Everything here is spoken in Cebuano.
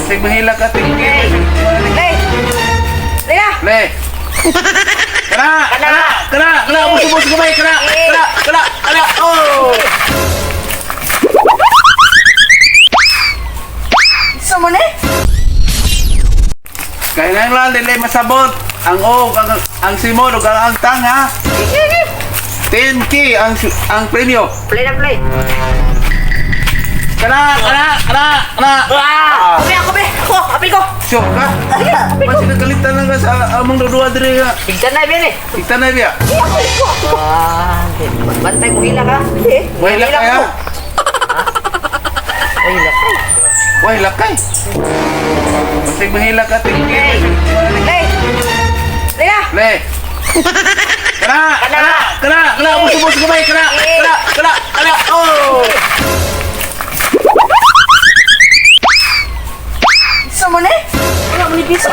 Basig mahila ka tingin. Le. Le na. Le. Kana, kana, kana, kana, ubos, ubos gamay, kana, kana, kana, kana. Oh. Sa mo ni? Kailangan dili masabot ang og ang simon ug ang angtang ha. 10K ang premyo. Play na play. Kana, kana, kana, kana. Ah! Ako be, ako be. Ako, apil ko. Sure ka? Apil ko. Mas nagkalitan lang ka sa among duwa diri nga. Bigtan na bien eh. Itanay biya. Ah, bantay mo hila ka. Wala kaya. Ay, hila ka. Wala lakay. Basig mahila ka tingin. Le. Le na. Le. Kana, kana, kana, kana, ubos, ubos gamay, kana, kana, kana, kana. Oh. Sa mo ni? Wala mo ni piso.